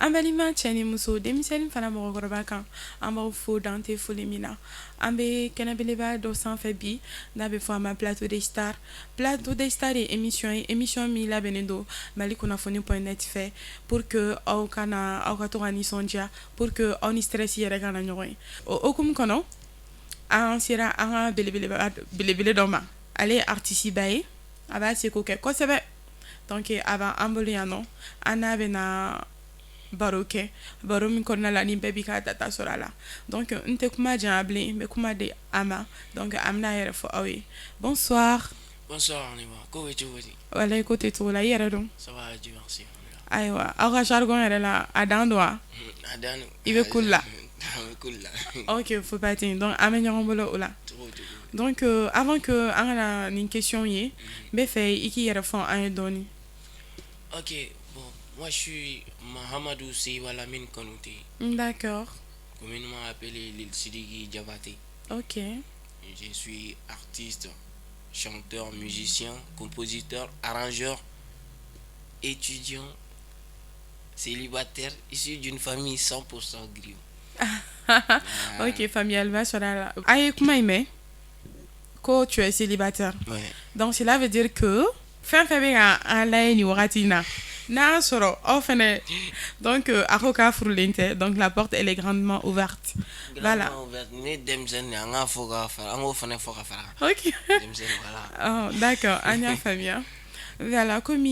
An balima cɛ ni muso, denmisɛnnin fana, mɔgɔkɔrɔba kan, an b'aw fo dan tɛ foli min na. An bɛ kɛnɛbeleba dɔ sanfɛ bi n'a bɛ fɔ a ma Plateau des Stars. Plateau des Stars ye émission ye, émission min labɛnnen don Mali kunnafoni.net fɛ pour que aw kana aw ka to ka nisɔndiya, pour que aw ni stress yɛrɛ kana ɲɔgɔn ye. O hokumu kɔnɔ, an sera an ka belebeleba belebele dɔ ma. Ale ye artiste ba ye, a b'a seko kɛ kosɛbɛ. Donc a b'an bolo yan nɔ, an n'a bɛna baro kɛ, baro min kɔnɔna la ni bɛɛ b'i ka data sɔrɔ a la. Donc n tɛ kuma janya bilen, n bɛ kuma di a ma. Donc a bɛna a yɛrɛ fɔ aw ye. Bonsoir. Bonsoir Nima, ko bɛ cogo di? Walayi, ko tɛ cogo la. I yɛrɛ dun? Ça va, Dieu merci. Ayiwa, aw ka jargon yɛrɛ la, a dan don wa? A dan don. I bɛ cool la? An bɛ cool la. Ok, faut pas ten. Donc an bɛ ɲɔgɔn bolo o la. Cogo cogo. Donc avant que an ka na nin question ye, n bɛ fɛ i k'i yɛrɛ fɔ an ye dɔɔni. Ok, bon, moi je suis Mahamadou Seiba Lamine Kanouté. Communément appelé Lil Sidiki Diabaté. Je suis artiste, chanteur, musicien, compositeur, arrangeur, étudiant, célibataire, issu d'une famille 100% griot. Ok, faamuyaliba sɔrɔ a la. A ye kuma in mɛn ko tu es célibataire. Ouais. Donc cela veut dire que fɛn fɛn bɛ ka an lajɛ nin wagati in na, n'a y'a sɔrɔ aw fɛnɛ, donc a ko k'a furulen tɛ, donc la porte, elle est grandement ouverte, voilà. Grandement ouverte. Ne denmisɛnnin, an k'a fɔ ka fara, an k'o fana fɔ ka fara kan. Denmisɛnnin, voilà. Oh, d'accord, an y'a faamuya. Voilà, comme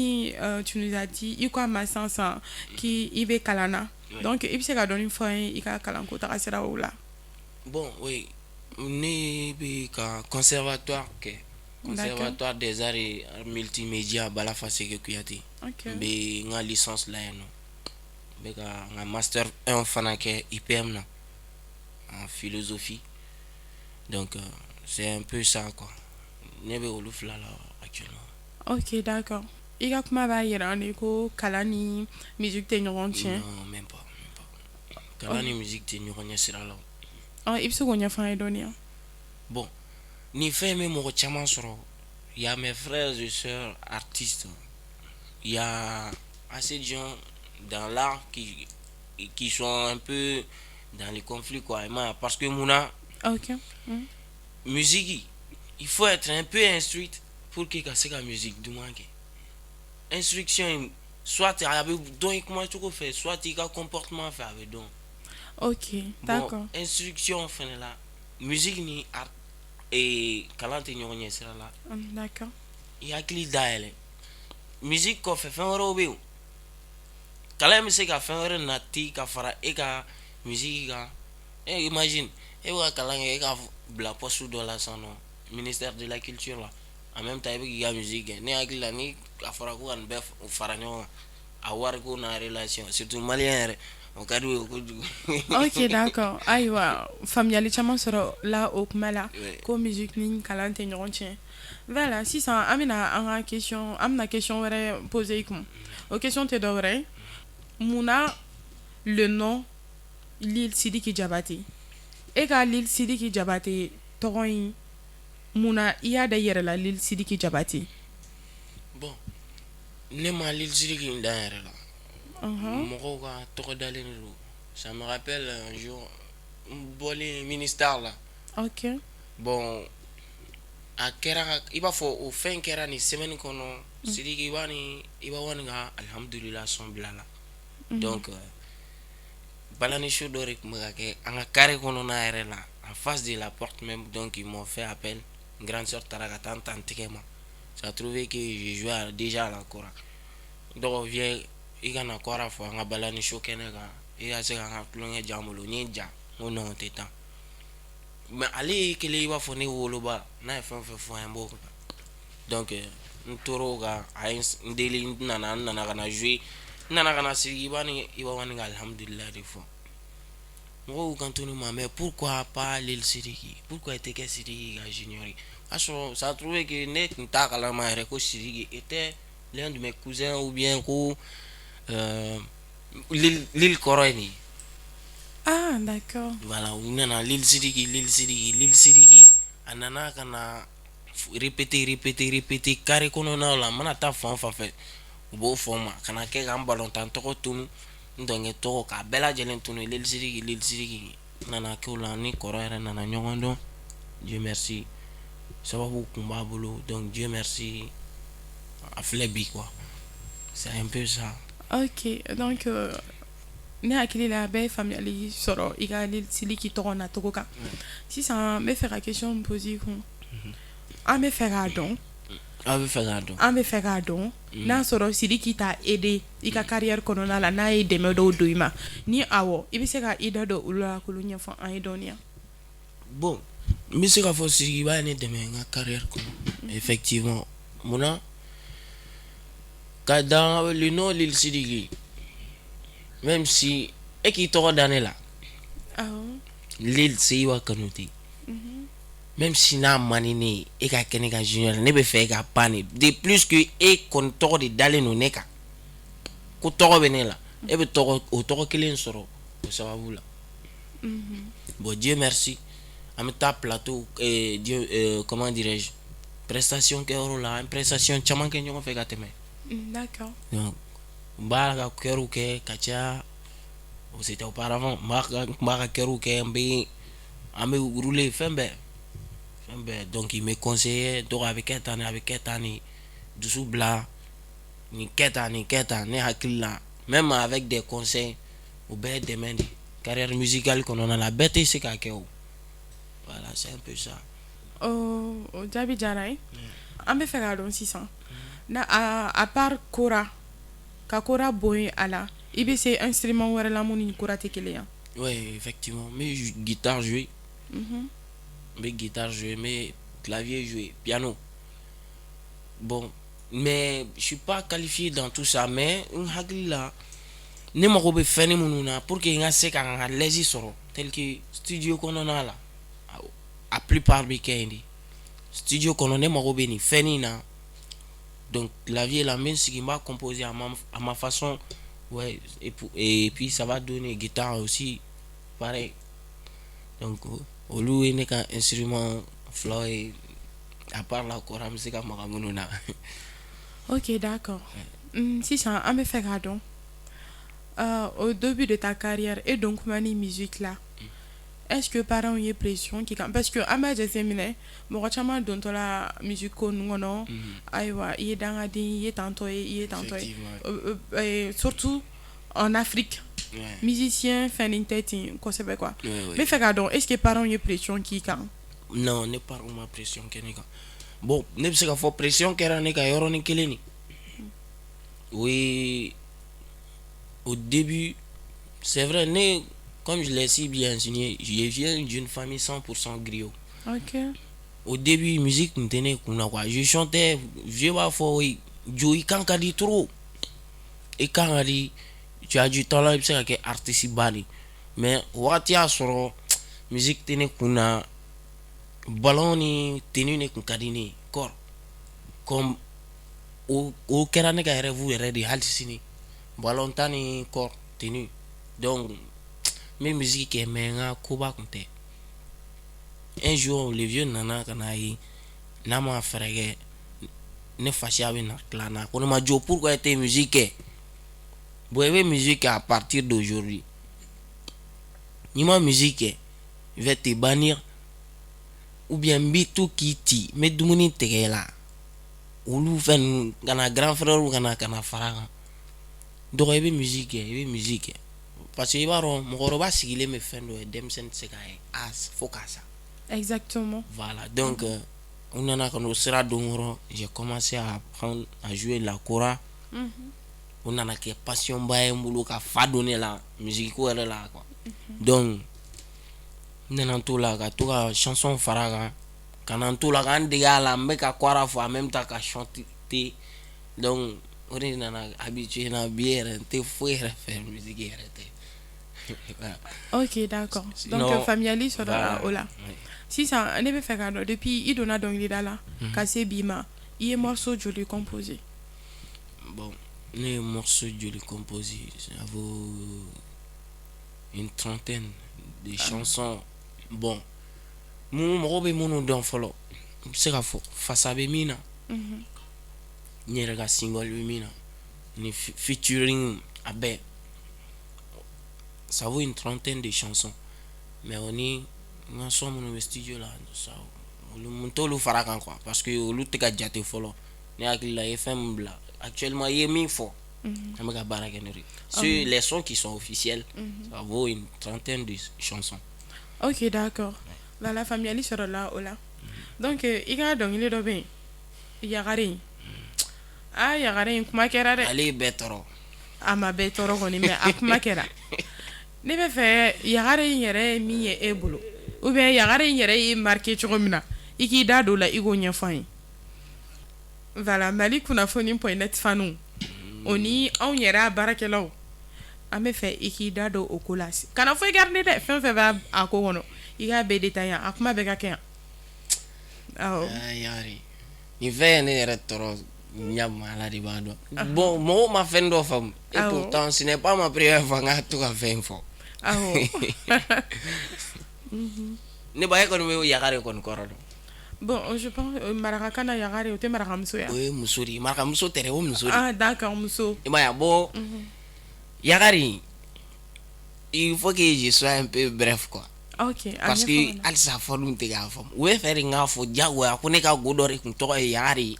tu nous as dit, i ko a ma sisan sisan k'i bɛ kalan na. Donc i bɛ se ka dɔɔni fɔ an ye i ka kalanko taga siraw la? Bon, oui, ne bɛ ka conservatoire kɛ. Conservatoire des arts et multimédia Balafa Seke Kuyate. N bɛ n ka licence la yen nɔ. N bɛ ka n ka master 1 fana kɛ IPM na en philosophie. Donc c'est un peu ça quoi. Ne bɛ olu fila la actuellement. Ok, d'accord. I ka kuma b'a yira an de ko kalan ni musique tɛ ɲɔgɔn tiɲɛ. Non, même pas, même pas. Kalan ni musique tɛ ɲɔgɔn ɲɛ sira la o. Ɔ, i bɛ se k'o ɲɛfɔ an ye dɔɔni wa? Bon, nin fɛn in bɛ mɔgɔ caman sɔrɔ. Il y a mes frères et sœurs artistes. Il y a assez de gens dans l'art qui sont un peu dans les conflits quoi. I m'a ye, parce que munna? Musique, il faut être un peu instruit pour que ka se ka musique duman kɛ. Instruction in, soit a bɛ dɔn i kumacogo fɛ, soit i ka comportement fɛ, a bɛ dɔn. Bon, instruction fɛnɛ la, musique ni art et kalan tɛ ɲɔgɔn ɲɛ sira la. I hakili dayɛlɛ, musique kɔfɛ fɛn wɛrɛw bɛ yen o. Kalan in bɛ se ka fɛn wɛrɛ nati ka fara e ka musique kan. E imagine, e bɛ ka kalan kɛ, e ka bila poste dɔ la sisan nɔ, ministère de la culture la, en même temps i bɛ k'i ka musique kɛ. Ne hakili la, ni a fɔra ko ka nin bɛɛ fara ɲɔgɔn kan, a wariko n'a relation, surtout malien yɛrɛ, o ka di u ye kojugu. Ok, d'accord. Ayiwa, faamuyali caman sɔrɔ la o kuma la ko musique ni kalan tɛ ɲɔgɔn tiɲɛ. Voilà, sisan an bɛna an ka question, an bɛna question wɛrɛ poser i kun. O question tɛ dɔ wɛrɛ ye: munna le nom Lil Sidiki Diabaté? E ka Lil Sidiki Diabaté tɔgɔ in, munna i y'a da i yɛrɛ la Lil Sidiki Diabaté? Bon, ne ma Lil Sidiki in da n yɛrɛ la. Mɔgɔw ka tɔgɔ dalen de don. Ça me rappelle un jour, n bɔlen ministère la. Bon, a kɛra i b'a fɔ o fɛn kɛra nin semaine kɔnɔ, Sidiki i b'a ni Iba One ka Alhamdulillah son bila la. Donc balani show dɔ de tun bɛ ka kɛ an ka carré kɔnɔna yɛrɛ la, en face de la porte même. Donc ils m'ont fait appel. N grande sœur taara ka taa n ta n tɛgɛ ma. Ça a trouvé que je jouais déjà à la kora. Dɔgɔ, viens, i ka na kora fɔ an ka balani show kɛnɛ kan, i ka se ka an ka tulonkɛ diya an bolo. N ye n ja, n ko non, o tɛ taa. Mais ale ye kelen i b'a fɔ ne woloba, n'a ye fɛn o fɛn fɔ an ye, n b'o kɛ. Donc n tor'o kan, a ye n deli, n nana ka na jouer, n nana ka na sigi i b'a ni Iba One ka Alhamdulillah de fɔ. Mɔgɔw y'u kanto ne ma: mais pourquoi pas Lil Sidiki? Pourquoi i tɛ kɛ Sidiki ka junior ye? O y'a sɔrɔ ça a trouvé que ne tun t'a kalama yɛrɛ ko Sidiki était l'un de mes cousins ou bien ko Lil kɔrɔ ye nin ye. Ah, d'accord. Voilà, u nana Lil Sidiki, Lil Sidiki, Lil Sidiki. A nana ka na répéter, répéter, répéter carré kɔnɔnaw la. N mana taa fan o fan fɛ, u b'o fɔ n ma ka na kɛ ka n balontan tɔgɔ tunu. N dɔnkɛ tɔgɔ k'a bɛɛ lajɛlen tunu, Lil Sidiki, Lil Sidiki. N nana kɛ o la, ni kɔrɔ yɛrɛ nana ɲɔgɔn dɔn. Dieu merci, sababu kun b'a bolo. Donc Dieu merci, a filɛ bi quoi, c'est un peu ça. Ok, donc ne hakili la, bɛɛ ye faamuyali sɔrɔ i ka Lil Sidiki tɔgɔ nacogo kan. Sisan n bɛ fɛ ka question min poser i kun, an bɛ fɛ k'a dɔn. Aw bɛ fɛ k'a dɔn. An bɛ fɛ k'a dɔn n'a sɔrɔ Sidiki t'a aider i ka carrière kɔnɔna la, n'a ye dɛmɛ dɔw don i ma. Ni awɔ, i bɛ se ka i da don olu la k'olu ɲɛfɔ an ye dɔɔni? Bon, n bɛ se k'a fɔ Sidiki b'a ye ne dɛmɛ n ka carrière kɔnɔ effectivement. Munna? Ka dans le nom Lil Sidiki, même si e k'i tɔgɔ da ne la, Lil Seyiba Kanute, même si n'a man di ne ye e ka kɛ ne ka junior, ne bɛ fɛ e ka ban de. De plus que e kɔni tɔgɔ de dalen don ne kan ko tɔgɔ bɛ ne la, e bɛ tɔgɔ o tɔgɔ kelen sɔrɔ o sababu la. Bon, Dieu merci, an bɛ taa plateau, Dieu, comment dirais-je, prestation kɛyɔrɔ la, an prestation caman kɛ ɲɔgɔn fɛ ka tɛmɛ. Donc n b'a ka chœur kɛ ka caya. C'était auparavant, n b'a ka chœur kɛ, n bɛ an bɛ rouler, fɛn bɛɛ, fɛn bɛɛ. Donc il me conseillait dɔgɔ, a bɛ kɛ tan, a bɛ kɛ tan, ni dusu bila, nin kɛ tan, nin kɛ tan. Ne hakili la, même avec des conseils, o bɛɛ ye dɛmɛ de carrière musicale kɔnɔna la. Bɛɛ tɛ se k'a kɛ o. Voilà, c'est un peu ça. O jaabi diyara n ye. An bɛ fɛ k'a dɔn sisan na, à part kora, ka kora bɔ yen a la, i bɛ se instrument wɛrɛ la mun ni kora tɛ kelen ye? Oui, effectivement, n bɛ guitare jouer, n bɛ guitare jouer, n bɛ clavier jouer, piano. Bon, mais je suis pas qualifié dans tout ça, mais n hakili la, ne mago bɛ fɛnni minnu na pour que n ka se ka n ka l'aise sɔrɔ, tel que studio kɔnɔna la, a plupart bɛ kɛ yen de, studio kɔnɔ, ne mago bɛ nin fɛnnin na. Donc clavier la, n bɛ n sigi, n b'a composer à ma façon, ouais, et puis ça va donner. Guitare aussi pareil. Donc olu ye ne ka instrument filaw ye, à part la kora, n bɛ se ka maga minnu na. Ok, d'accord. Sisan an bɛ fɛ k'a dɔn, au début de ta carrière, e don kuma ni musique la, est-ce que parents ye pression k'i kan? Parce que an b'a jateminɛ, mɔgɔ caman dontɔla musique ko ninnu kɔnɔ, ayiwa, i ye dangaden, i ye tantɔ ye, i ye tantɔ ye, surtout en Afrique, musicien fɛn tɛ ten kosɛbɛ quoi. N bɛ fɛ k'a dɔn, est-ce que parents ye pression k'i kan? Non, ne parents ma pression kɛ ne kan. Bon, ne bɛ se k'a fɔ pression kɛra ne kan yɔrɔnin kelen de, o ye au début. C'est vrai, ne, comme je l'ai si bien enseigné, je viens d'une famille 100% griot. Au début, musique tun tɛ ne kun na quoi. Je chantais, vieux b'a fɔ: Jo, i kan ka di trop, i kan ka di, tu as du talent, i bɛ se ka kɛ artiste ba de. Mais o wagati y'a sɔrɔ musique tɛ ne kun na. Ballon ni tenue ne kun ka di ne ye kɔrɔ, comme o kɛra ne ka rêve yɛrɛ de ye hali sini, ballon tan ni kɔrɔ tenue. Donc n bɛ musique kɛ, mais n ka koba kun tɛ. Un jour, le vieux nana ka n'a ye n'a ma fɛɛrɛ kɛ, ne fasiya bɛ na tila n na. Ko ne ma: Jo, pourquoi e tɛ musique kɛ? Bon, i bɛ musique kɛ à partir d'aujourd'hui. N'i ma musique kɛ, je vais te bannir ou bien n b'i to k'i ci, n bɛ dumuni tigɛ i la. Olu fɛn ninnu ka na, grand frère ka na fara a kan. Dɔgɔ, i bɛ musique kɛ, i bɛ musique kɛ, parce que i b'a dɔn, mɔgɔkɔrɔba sigilen bɛ fɛn dɔ ye, denmisɛnnin tɛ se k'a ye a fo k'a sa. Voilà, donc u nana ka n'o sira don n kɔrɔ. J'ai commencé à apprendre à jouer la kora. O nana kɛ passion ba ye n bolo, ka fa don ne la musique ko yɛrɛ la quoi. Donc n nana n t'o la, ka to ka chanson fara a kan, ka na n t'o la, ka n dege a la, n bɛ ka kora fɔ en même temps ka chanter. Donc o de nana habitué na. Bi yɛrɛ, n tɛ foyi yɛrɛ fɛ, musique yɛrɛ tɛ. Ok, d'accord. Donc faamuyali sɔrɔla o la. Sisan ne bɛ fɛ k'a dɔn, depuis i donna dɔnkilida la ka se bi ma, i ye morceau joli composé? Bon, ne ye morceau joli composé? Ça vaut une trentaine de chansons. Bon, mun mɔgɔw bɛ minnu dɔn fɔlɔ, n bɛ se k'a fɔ fasa bɛ min na, n yɛrɛ ka single bɛ min na, ni featuring, a bɛɛ. Ça vaut une trentaine de chansons, mais o ni n ka son minnu bɛ studio la, ça, olu n t'olu fara kan quoi, parce que olu tɛ ka jate fɔlɔ. Ne hakili la, i ye fɛn min bila actuellement, i ye min fɔ, an bɛ ka baara kɛ n'o de ye. Sur les sons qui sont officiels, ça vaut une trentaine de chansons. Ok, d'accord. Voilà, faamuyali sɔrɔla o la. Donc i ka dɔnkili dɔ bɛ yen, Yagare in. Ah, Yagare in kuma kɛra dɛ. Ale ye bɛɛ tɔɔrɔ. A ma bɛɛ tɔɔrɔ kɔni, mais a kuma kɛra. Ne bɛ fɛ Yagare in yɛrɛ ye min ye e bolo, ou bien Yagare in yɛrɛ y'i marqué cogo min na, i k'i da don o la, i k'o ɲɛfɔ an ye. Voilà, Mali kunnafoni.net fanu o ni anw yɛrɛ a baarakɛlaw, an bɛ fɛ i k'i da don o ko la. Kana foyi garder dɛ, fɛn fɛn b'a a ko kɔnɔ, i k'a bɛɛ détailler, a kuma bɛɛ ka kɛ yan. Awɔ. Ah, Yagare nin fɛn ye ne yɛrɛ tɔɔrɔ ɲama, Ala de b'a dɔn. Bon, mɔgɔw ma fɛn dɔ faamu et pourtant ce n'est pas ma première fois n ka to ka fɛn fɔ. Ne ba, e kɔni bɛ Yagare kɔni kɔrɔ dɔn? Bon, je pense marakakan na, Yagare o tɛ marakamuso ye? O ye muso de ye, marakamuso tɛ dɛ, o muso de. Ah, d'accord, muso. I m'a ye, bon, Yagare, il faut que je sois un peu bref quoi. Ok. Parce que halisa fɔliw tɛ k'a faamu, u bɛ fɛ de n k'a fɔ diyagoya ko ne ka go dɔ de tun tɔgɔ ye Yagare ye.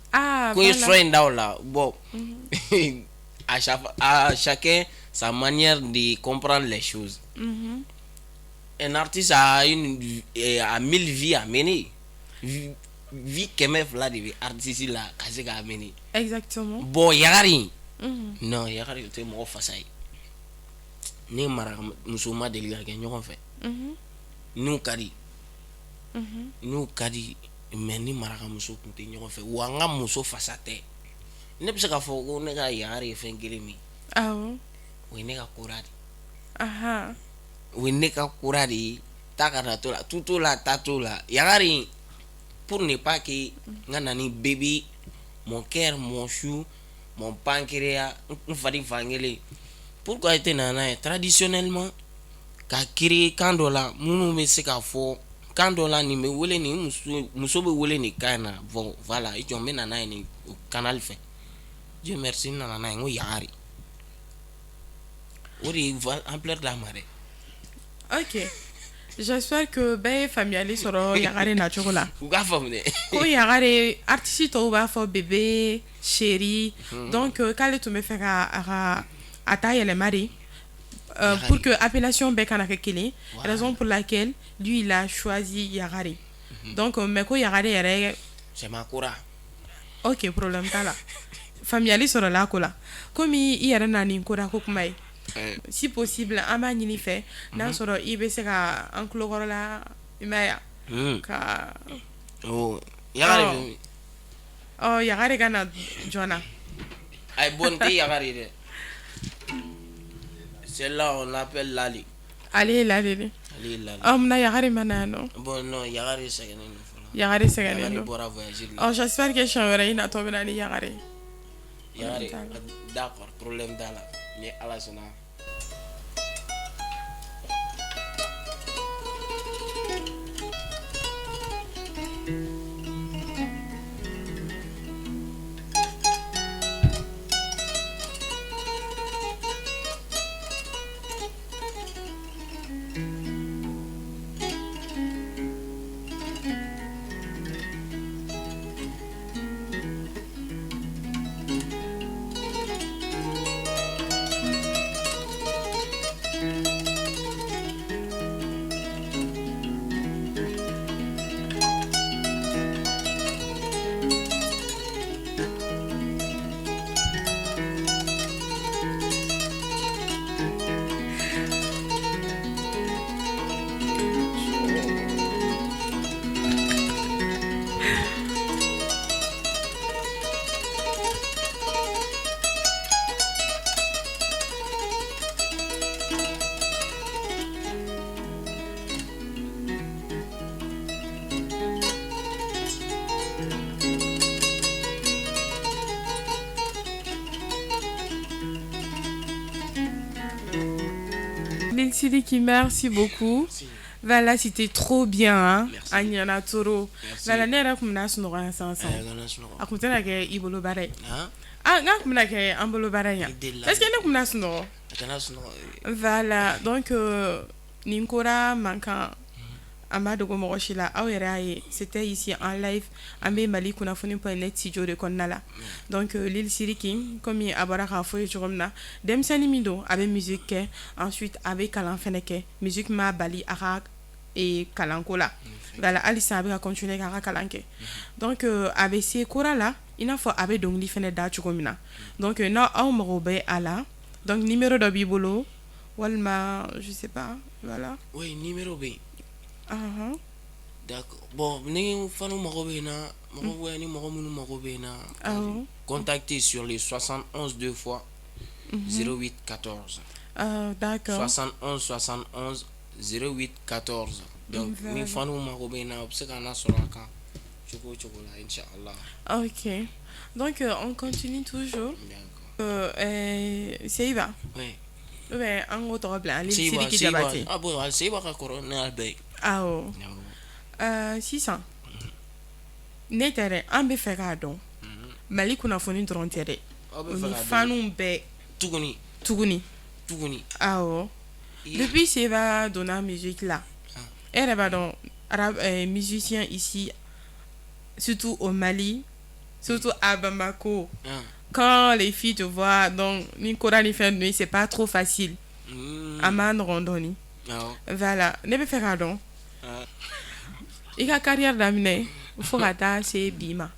Ko ye son in da o la. Bon, à chacun sa manière de comprendre les choses. Un artiste a mille vies à mener. Vie 200 de bɛ artiste la ka se k'a mener. Exactement. Bon, Yagare, non, Yagare o tɛ mɔgɔ fasa ye. Ne marakamuso ma deli ka kɛ ɲɔgɔn fɛ. N'u ka di, n'u ka di, mais ni marakamuso tun tɛ ɲɔgɔn fɛ, wa n ka muso fasa tɛ. Ne bɛ se k'a fɔ ko ne ka Yagare ye fɛn kelen min ye, o ye ne ka kora de ye. O ye ne ka kora de ye. Taa ka na to la, tu t'o la, ta t'o la. Yagare, pour ne pas que n ka na ni bébé, mon cœur, mon chou, mon pancréas, n fari fankelen. Pourquoi i tɛ na n'a ye traditionnellement ka créer kan dɔ la, minnu bɛ se k'a fɔ kan dɔ la, nin bɛ wele nin, muso, muso bɛ wele nin kan in na. Bon, voilà, i jɔ, n bɛ na n'a ye nin canal fɛ. Dieu merci, n nana n'a ye, n ko Yagare, o de ye ampleur d'a ma dɛ. Ok, j'espère que bɛɛ ye faamuyali sɔrɔ Yagare nacogo la. U k'a faamu dɛ. Ko Yagare, artiste tɔw b'a fɔ bébé, chéri, donc k'ale tun bɛ fɛ ka a ka a ta yɛlɛma de pour que appellation bɛɛ kana kɛ kelen, raison pour laquelle lui il a choisi Yagare. Donc mais ko Yagare yɛrɛ C'est ma kora. Ok, problème t'a la, faamuyali sɔrɔla a ko la. Komi i yɛrɛ na nin kora ko kuma ye, si possible an b'a ɲini fɛ n'a sɔrɔ i bɛ se ka an tulokɔrɔla, i m'a ye, ka Oh, Yagare bɛ min? Ɔ, Yagare ka na joona. Ayi, bon, n tɛ Yagare dɛ. Celle-là, on l'appelle Lali. Ale ye Lali de? Ale ye Lali. Ɔ, munna Yagare ma na yan nɔ? Bon, non, Yagare sɛgɛnnen don fɔlɔ. Yagare sɛgɛnnen Yagare don. bɔra voyage la. Ɔ, j'espère que siɲɛ wɛrɛ i natɔ bɛ na ni Yagare ye. Yagare, d'accord, problème t'a la, ni Ala sɔnna. Lil Sidiki, merci beaucoup. Voilà, c'était trop bien, hein. Merci. A ɲɛna trop. Merci. Voilà, ne yɛrɛ kun bɛna sunɔgɔ yan sisan sisan. Ayi, kana sunɔgɔ. A kun tɛna kɛ i bolo baara ye. Han. Ah, n k'a kun bɛna kɛ an bolo baara ye yan. I delila. Est-ce que ne kun bɛna sunɔgɔ? A kana sunɔgɔ. Voilà, donc nin kora mankan an b'a dogo mɔgɔ si la, aw yɛrɛ y'a ye, c'était ici en live, an bɛ Mali kunnafoni.net studio de kɔnɔna la. Donc Lil Sidiki, komi a bɔra k'a fɔ ye cogo min na, denmisɛnnin min don, a bɛ musique kɛ, ensuite a bɛ kalan fɛnɛ kɛ. Musique m'a bali a ka kalanko la. Voilà, halisa a bɛ ka continuer k'a ka kalan kɛ. Donc a bɛ se kora la i n'a fɔ a bɛ dɔnkili fɛnɛ da cogo min na. Donc n'aw aw mago bɛ a la, donc numéro dɔ b'i bolo walima, je sais pas, voilà. Oui, numéro bɛ yen. D'accord. Bon, ni fanu mago bɛ na, mɔgɔ wɛrɛ ni mɔgɔ minnu mago bɛ na, contacter sur les 71 deux fois 08 14. D'accord. 71 71 08 14. Donc ni fanu mago bɛ na, u bɛ se ka na sɔrɔ a kan cogo o cogo la, inchallah. Ok. Donc on continue toujours. D'accord. Seiba. Oui. Ou bien an k'o tɔgɔ bila Lil Seiba, Sidiki Seiba. Jabate. Ah bon, Seiba ka kɔrɔ ne y'a bɛɛ ye. Awɔ. Awɔ. Sisan ne tɛ dɛ, an bɛ fɛ k'a dɔn Mali kunnafoni dɔrɔn tɛ dɛ. Aw bɛ O fɛ ni k'a dɔn. Fanu bɛɛ. Tuguni. Tuguni. Tuguni. Awɔ. Depuis Seiba donna musique la, e yɛrɛ b'a dɔn rap musicien ici, surtout au Mali, surtout à Bamako, quand les filles te voient, donc ni kora ni fɛn ninnu, c'est pas trop facile. A ma nɔgɔn dɔɔni. Voilà, ne bɛ fɛ k'a dɔn i ka carrière daminɛ fo ka taa se bi ma,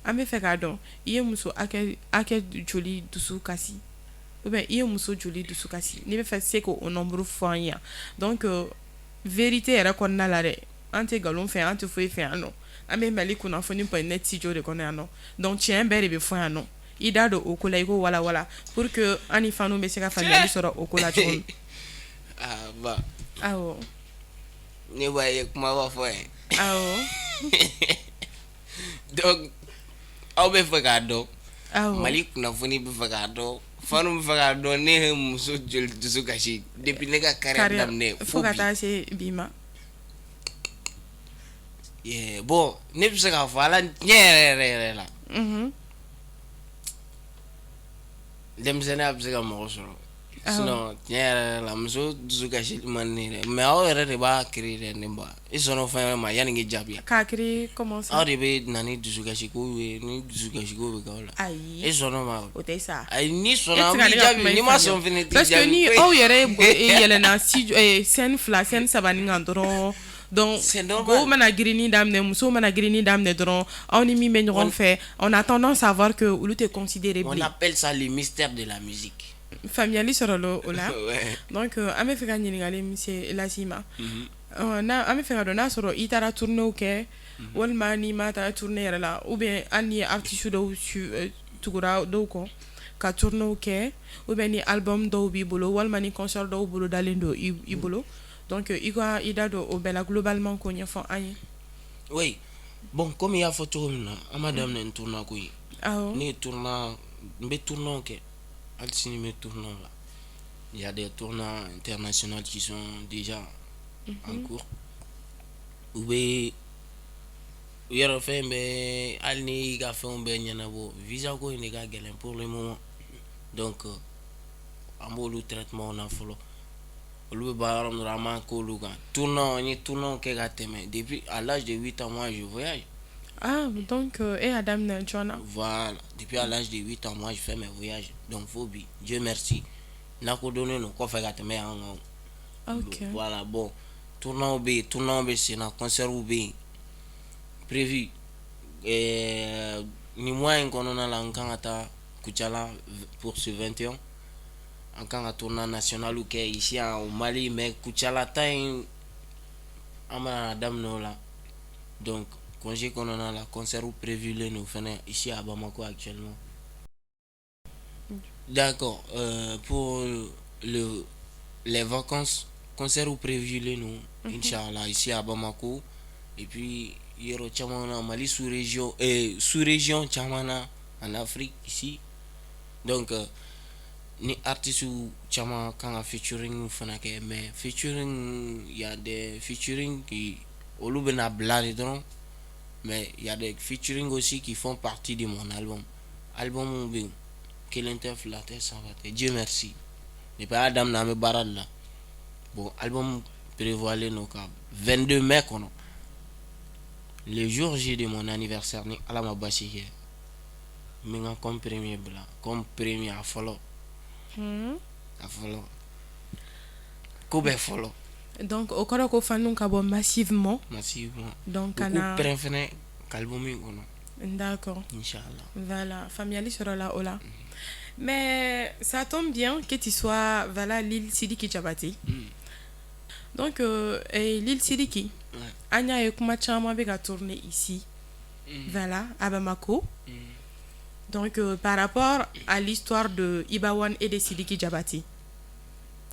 an bɛ fɛ k'a dɔn i ye muso hakɛ joli dusu kasi, ou bien i ye muso joli dusu kasi, n'i bɛ fɛ se k'o nombre fɔ an ye yan. Donc vérité yɛrɛ kɔnɔna la dɛ, an tɛ nkalon fɛ, an tɛ foyi fɛ yan nɔ, an bɛ Mali kunnafoni.net studio de kɔnɔ yan nɔ. Donc tiɲɛ bɛɛ de bɛ fɔ yan nɔ. I da don o ko la, i ko wala wala pour que an ni fanu bɛ se ka faamuyali sɔrɔ o ko la cogo min. Ah ba. Awɔ. Ne b'a ye kuma b'a fɔ ye. Awɔ. Donc aw bɛ fɛ k'a dɔn. Awɔ. Mali kunnafoni bɛ fɛ k'a dɔn. Fanu bɛ fɛ k'a dɔn ne ye muso joli dusu kasi depuis ne ka carrière daminɛ fo ka bi. Taa se bi ma. Yeah, bon, ne bɛ se k'a fɔ ala tiɲɛ yɛrɛ yɛrɛ yɛrɛ la. Denmisɛnninya bɛ se ka mɔgɔ sɔrɔ. Sinon tiɲɛ yɛrɛ yɛrɛ la, muso dusu kasi man di ne ye dɛ, mais aw yɛrɛ de b'a créer dɛ. Ne ba, i sɔnna o fɛn ma yanni k'i jaabi. K'a créer comment ça? Aw de bɛ na ni dusukasi kow ye, ni dusukasi kow bɛ k'aw la. Ayi. E sɔnna o ma? O tɛ sa. Ayi, n'i E sɔnna tɛ an ka b'i ne ka jaabi, kuma in n'i ma faamuya. sɔn fɛnɛ t'i Parce que jaabi. ni aw yɛrɛ yɛlɛnna scène fila, scène saba nin kan dɔrɔn, donc C'est normal. Go mana girinni daminɛ, musow mana girinni daminɛ dɔrɔn, aw ni min bɛ ɲɔgɔn fɛ, on a tendance à voir que olu tɛ considérer On bilen. appelle ça le mystère de la musique. Faamuyali sɔrɔla o la. Ouais. Donc an bɛ fɛ ka ɲininkali min se las'i ma, n'a an bɛ fɛ ka dɔn n'a sɔrɔ i taara tournéew kɛ walima n'i ma taa tournée yɛrɛ la, ou bien hali ni artiste dɔw tugura dɔw kɔ ka tournéew kɛ, ou bien ni album dɔw b'i bolo walima ni concert dɔw bolo dalen don i bolo. Donc i ka i da don o bɛɛ la globalement k'o ɲɛfɔ an ye. Oui. Bon, comme i y'a fɔ cogo min na, an ma daminɛ ni tournée ko ye. Awɔ. Ne ye tournée, n bɛ tournée kɛ. Hali sini n bɛ tournée la. Il y a des tournées internationales qui sont déjà en cours. U bɛ yɔrɔ fɛn bɛɛ, hali ni y'i ka fɛnw bɛɛ ɲɛnabɔ, visa ko in de ka gɛlɛn pour le moment. Donc an b'olu traitement na fɔlɔ. Olu bɛ ban yɔrɔ min dɔrɔn, an b'an k'olu kan. Tournée, n ye tournée kɛ ka tɛmɛ. Depuis à l'âge de 8 ans, moi je voyage. Ah, donc e y'a daminɛ joona. Voilà, depuis à l'âge de 8 ans, moi je fais mes voyages. Donc fo bi, Dieu merci, lakodɔnnen don kɔfɛ ka tɛmɛ yan kan. Voilà, bon, tournée bɛ yen, tournée bɛ sen na, concert bɛ yen prévu. Nin mois in kɔnɔna la, n kan ka taa Kucala pour ce 21. An kan ka tournée nationale kɛ ici au Mali, mais Kucala ta in, an bɛna daminɛ o la. Donc congé kɔnɔna la, concert prévu len don fɛnɛ ici à Bamako actuellement. D'accord, pour les vacances, concert prévu len don, Inch'Allah, ici à Bamako, et puis yɔrɔ caman na, Mali sous région, sous région caman na en Afrique ici. Donc Ni artistes caman kan ka featuring fana kɛ, mais featuring, il y a des featuring qui olu bɛna bila de dɔrɔn, mais il y a des featuring aussi qui font partie de mon album. Album bɛ yen, kelen tɛ, fila tɛ, saba tɛ, Dieu merci. Depuis a y'a daminɛ, an bɛ baara de la. Bon, album prévoilen don ka 22 mai kɔnɔ, le jour J de mon anniversaire, ni Ala ma basi kɛ, n bɛ n ka comme premier bila, comme premier, a fɔlɔ, a fɔlɔ, ko bɛɛ fɔlɔ. Donc o kɔrɔ ko fanu ka bɔ massivement. Massivement. Donc u ka k'u na pɛrɛn fɛnɛ ka album in kɔnɔ. D'accord. Inchallah. Voilà, faamuyali sɔrɔla o la. Mais ça tombe bien que tu sois, voilà, Lil Sidiki Diabaté. Donc et Lil Sidiki, an y'a ye kuma caman bɛ ka tourner ici, voilà, à Bamako. Donc par rapport à l'histoire de Iba One et de Sidiki Diabaté,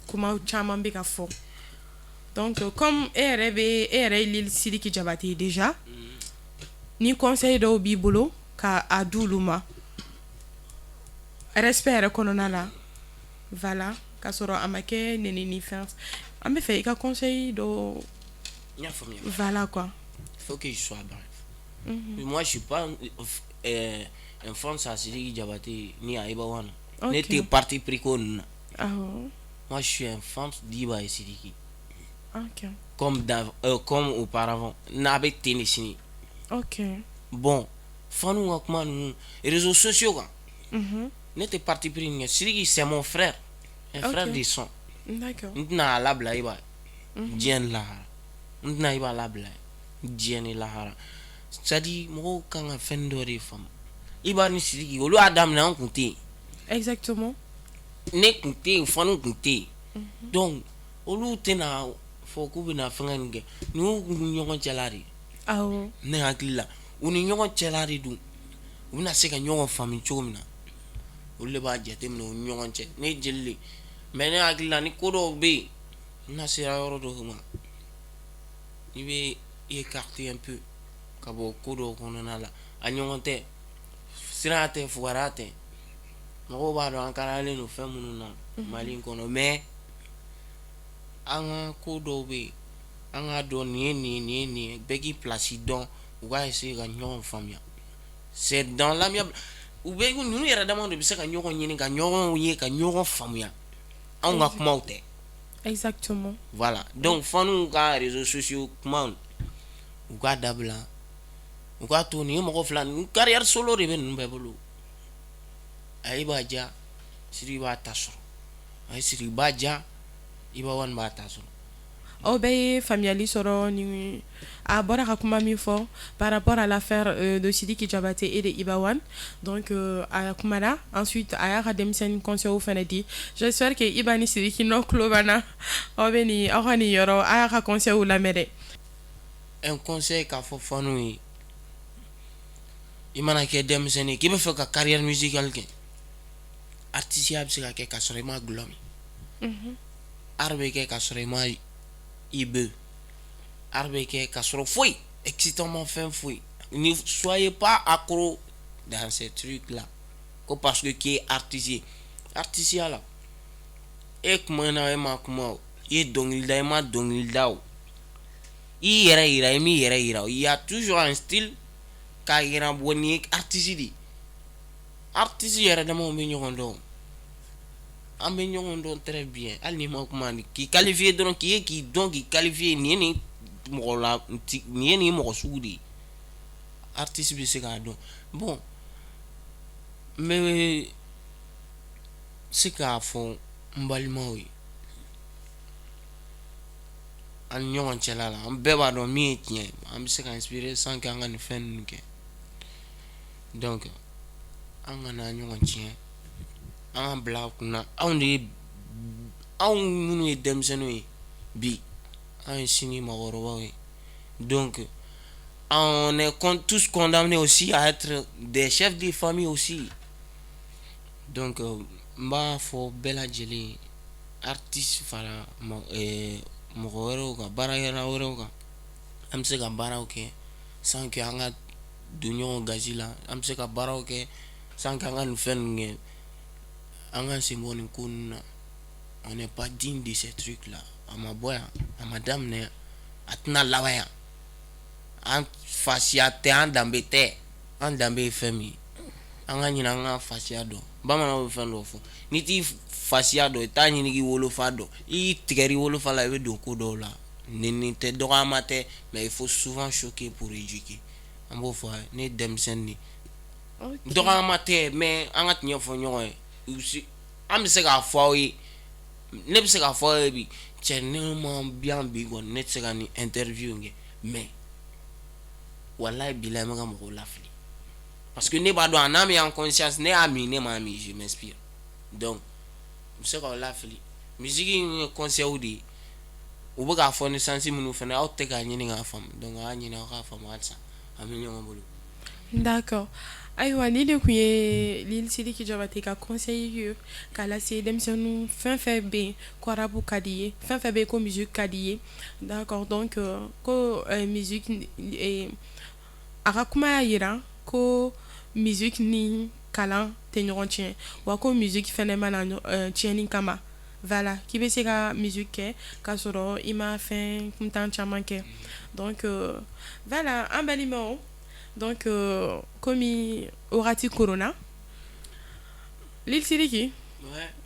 kuma caman bɛ ka fɔ. Donc comme e yɛrɛ bɛ, e yɛrɛ ye Lil Sidiki Diabaté ye déjà, ni conseil dɔw b'i bolo ka a di olu ma, respect yɛrɛ kɔnɔna la, voilà, k'a sɔrɔ a ma kɛ nɛni ni fɛn, an bɛ fɛ i ka conseil dɔ. N y'a faamuya. Voilà quoi. Il faut que je sois bref. Moi, je suis pas un fan à Sidiki Diabaté ni à Iba One. Ne tɛ parti pris ko ninnu na. Moi, je suis un fan d'Iba et Sidiki. Comme auparavant. N'a bɛ ten de sini. Bon, fanu ka kuma ninnu réseaux sociaux kan. Ne tɛ parti pris nin kɛ. Sidiki, c'est mon frère. Un frère de sang. N tɛna a labila Iba ye. Diɲɛ ni lahara. N tɛna Iba labila ye. Diɲɛ ni lahara. C'est à dire mɔgɔw kan ka fɛn dɔ de faamu. Iba ni Sidiki, olu y'a daminɛ, an kun tɛ yen. Ne kun tɛ yen, fanu kun tɛ yen. Donc olu tɛna fɔ k'u bɛna fɛngɛ nin kɛ. Nin y'u ni ɲɔgɔn cɛla de ye. Ne hakili la, u ni ɲɔgɔn cɛla de don. U bɛna se ka ɲɔgɔn faamu cogo min na, olu de b'a jateminɛ u ni ɲɔgɔn cɛ. Ne ye jeli de ye, mais ne hakili la, ni ko dɔw bɛ yen n'a sera yɔrɔ dɔw ma, i bɛ écarter un peu ka bɔ ko dɔw kɔnɔna la. A ɲɔgɔn tɛ, sira tɛ, fugariya tɛ. Mɔgɔw b'a dɔn an kariyalen don fɛn minnu na Mali in kɔnɔ, mais an ka ko dɔw bɛ yen, an k'a dɔn nin ye nin ye, nin ye nin ye, bɛɛ k'i place dɔn, u k'a essayer ka ɲɔgɔn faamuya. C'est dans l'amiable. U bɛ ninnu yɛrɛ damaw de bɛ se ka ɲɔgɔn ɲini, ka ɲɔgɔn ye, ka ɲɔgɔn faamuya. Anw ka kumaw tɛ. Voilà, donc fanu ka réseaux sociaux kumaw, u k'a dabila, u k'a to nin ye mɔgɔ fila ninnu, carrière solo de bɛ ninnu bɛɛ bolo. A b'a ja, Sidiki b'a ta sɔrɔ, a ye Sidiki b'a ja, Iba One b'a ta sɔrɔ. Aw bɛɛ ye faamuyali sɔrɔ ni a bɔra ka kuma min fɔ par rapport à l'affaire de Sidiki Diabaté et de Iba One. Donc a kumana, ensuite a y'a ka denmisɛnnin conseil fana di. J'espère que Iba ni Sidiki n'aw tulo b'an na, aw bɛ nin, aw ka nin yɔrɔ, a y'a ka conseil lamɛn dɛ. Un conseil k'a fɔ fanu ye: i mana kɛ denmisɛnnin ye k'i bɛ fɛ ka carrière musicale kɛ, artisiya bɛ se ka kɛ k'a sɔrɔ i ma gulɔ min, art bɛ kɛ k'a sɔrɔ i ma i bɛ art bɛ kɛ k'a sɔrɔ foyi excitant ma fɛn foyi. Ne soyez pas accro dans ces trucs là ko parce que k'i ye artiste ye. Artisiya la, e kumana, e ma kuma o, i ye dɔnkili da, i ma dɔnkili da o, i yɛrɛ yira, i m'i yɛrɛ yira o, il y a toujours un style k'a yira. Bɔ nin ye artiste de ye. Artiste yɛrɛ damaw bɛ ɲɔgɔn dɔn, an bɛ ɲɔgɔn dɔn très bien. Hali n'i ma kuma, k'i qualifier dɔrɔn, k'i ye k'i dɔn, k'i qualifier, nin ye nin mɔgɔ la, nin ye nin mɔgɔ sugu de ye, artiste bɛ se k'a dɔn. Bon, n bɛ se k'a fɔ n balimaw ye, an ni ɲɔgɔn cɛla la, an bɛɛ b'a dɔn min ye tiɲɛ ye. An bɛ se ka inspirer sans que an ka nin fɛn ninnu kɛ. Donc an kana ɲɔgɔn tiɲɛ, an ka bila a kunna, anw de ye, anw minnu ye denmisɛnninw ye bi, an ye sini mɔgɔkɔrɔbaw ye. Donc on est tous condamnés aussi à être des chefs de famille aussi. Donc n b'a fɔ bɛɛ lajɛlen, artiste fara mɔgɔ wɛrɛw kan, baarakɛla wɛrɛw kan, an bɛ se ka baaraw kɛ sans que an ka don ɲɔgɔn gasi la, an bɛ se ka baaraw kɛ sans que an ka nin fɛn ninnu kɛ. An ka sen bɔ nin ko ninnu na. On n'est pas digne de ces trucs là. A ma bɔ yan, a ma daminɛ yan, a tɛna laban yan. An fasiya tɛ, an danbe tɛ. An danbe ye fɛn min ye, an ka ɲini an ka fasiya dɔn. Bamananw bɛ fɛn dɔ fɔ: n'i t'i fasiya dɔn, i t'a ɲini k'i wolofa dɔn. I tigɛr'i wolofa la, i bɛ don ko dɔw la. Nɛni tɛ, dɔgɔyama tɛ, mais il faut souvent choquer pour éduquer. An b'o fɔ a ye. Ne ye denmisɛnnin de ye, dɔgɔyama tɛ, mais an ka tiɲɛ fɔ ɲɔgɔn ye. An bɛ se k'a fɔ aw ye, ne bɛ se k'a fɔ aw ye bi, cɛ, ne ma bien bi kɔni, ne tɛ se ka nin interview in kɛ, mais walayi bilayi, n bɛ ka mɔgɔw lafili, parce que ne b'a dɔn, en âme et en conscience, ne y'a min, ne m'a min, je m'inspire. Donc n bɛ se k'aw lafili. Musique in ye conseil de ye, u bɛ k'a fɔ ni sens minnu fana, aw tɛ k'a ɲini k'a faamu. Donc a y'a ɲini aw k'a faamu halisa, an bɛ ɲɔgɔn bolo. D'accord. Ayiwa, nin de tun ye Lil Sidiki Jabate ka conseil ye k'a lase denmisɛnninw fɛn fɛn bɛ yen ko rap ka di ye, fɛn fɛn bɛ yen ko musique ka di ye. D'accord, donc ko musique, a ka kuma y'a jira ko musique ni kalan tɛ ɲɔgɔn tiɲɛ, wa ko musique fɛnɛ ma na tiɲɛni kama. Voilà, k'i bɛ se ka musique kɛ k'a sɔrɔ i ma fɛn kuntan caman kɛ. Donc voilà, an balimaw, donc komi wagati koronna, Lil Sidiki,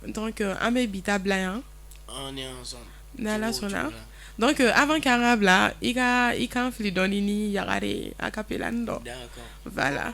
donc an bɛ bi ta bila yan. On est ensemble. N'Ala sɔnna. Donc avant k'an ka bila, i ka i kan fili dɔɔni ni Yagare a cappella dɔ. D'accord. Voilà.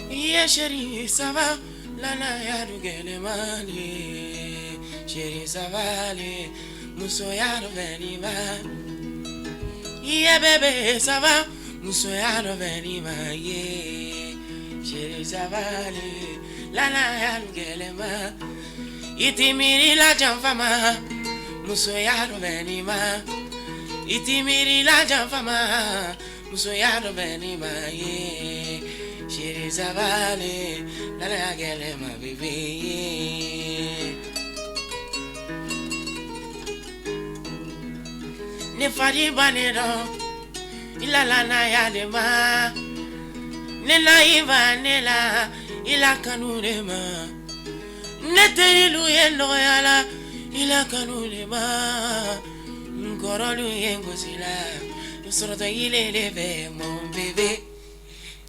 Yeah, chérie, ça va? Lana ya dugele mali. Chérie, ça va aller? Muso ya do ma. Yeah, bébé, ça va? Muso ya do ma. Yeah, chérie, ça va aller? Lana ya dugele ma. Itimiri la janfama. Muso ya do ma. Itimiri la janfama. Muso ya do ma. Yeah. Chérie, ça va aller? Lana ya gele ma bébé. Ne fari banero, ila la na ya de ma. Ne la iba ne la, ila kanu de ma. Ne terilu ye nɔgɔya la, ila kanu de ma. N kɔrɔlu ye n gosi la, n sɔrɔtɔ ile de fɛ, mon bébé.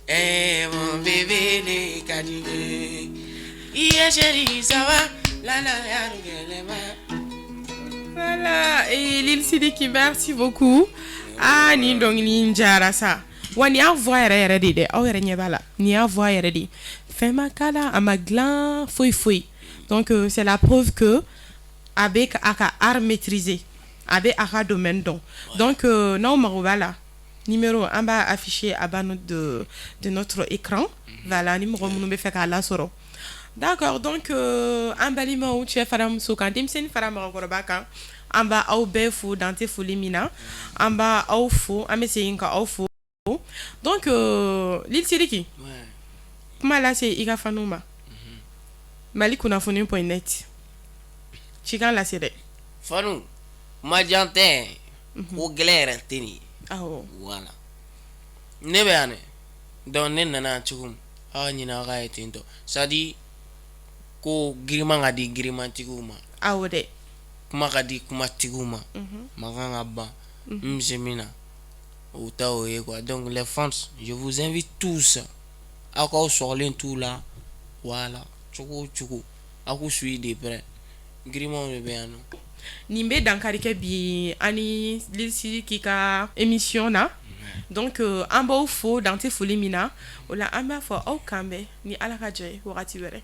Eh, mon bébé ne ka di ne ye. Iye chérie, ça va? La la ya gɛlɛ ma. Voilà, et Lil Sidiki, merci beaucoup. Ah, nin dɔnkili in diyara sa. Wa nin y'a voix yɛrɛ yɛrɛ de dɛ, aw yɛrɛ ɲɛ b'a la. Nin y'a voix yɛrɛ de. Fɛn ma k'a la, a ma dilan foyi foyi. Donc c'est la preuve que a bɛ a ka art maîtriser. A bɛ a ka domaine dɔn. Donc n'aw mago b'a la, numéro an b'a afficher à bas de notre écran. Voilà, ni mɔgɔ minnu bɛ fɛ k'a lasɔrɔ. D'accord, donc an balimaw, cɛ fara muso kan, denmisɛnnin fara mɔgɔkɔrɔba kan, an b'a aw bɛɛ fo dan tɛ foli min na. An b'a aw fo, an bɛ segin ka aw fo. Donc Lil Sidiki, kuma lase i ka fanu ma. Mali kunnafoni.net, cikan lase dɛ. Fanu, majan tɛ, ko gɛlɛn yɛrɛ tɛ nin ye. Awɔ. Voilà. Ne bɛ yan dɛ. Donc ne nana yan cogo min, aw ka ɲini aw k'a ye ten tɔ. C'est à dire ko giriman ka di girimantigiw ma. Awɔ dɛ. Kuma ka di kumatigiw ma. Mankan ka ban. N bɛ se min na, o ta o ye quoi. Donc les fans, je vous invite tous. Aw k'aw sɔgɔlen t'u la. Voilà. Cogo o cogo, aw k'u suit de près. Girimanw de bɛ yan nɔ. Nin bɛ dankari kɛ bi ani Lil Sidiki ka émission na. Donc an b'aw fo dan tɛ foli min na. O la an b'a fɔ aw kan bɛn ni Ala ka jɛ ye wagati wɛrɛ.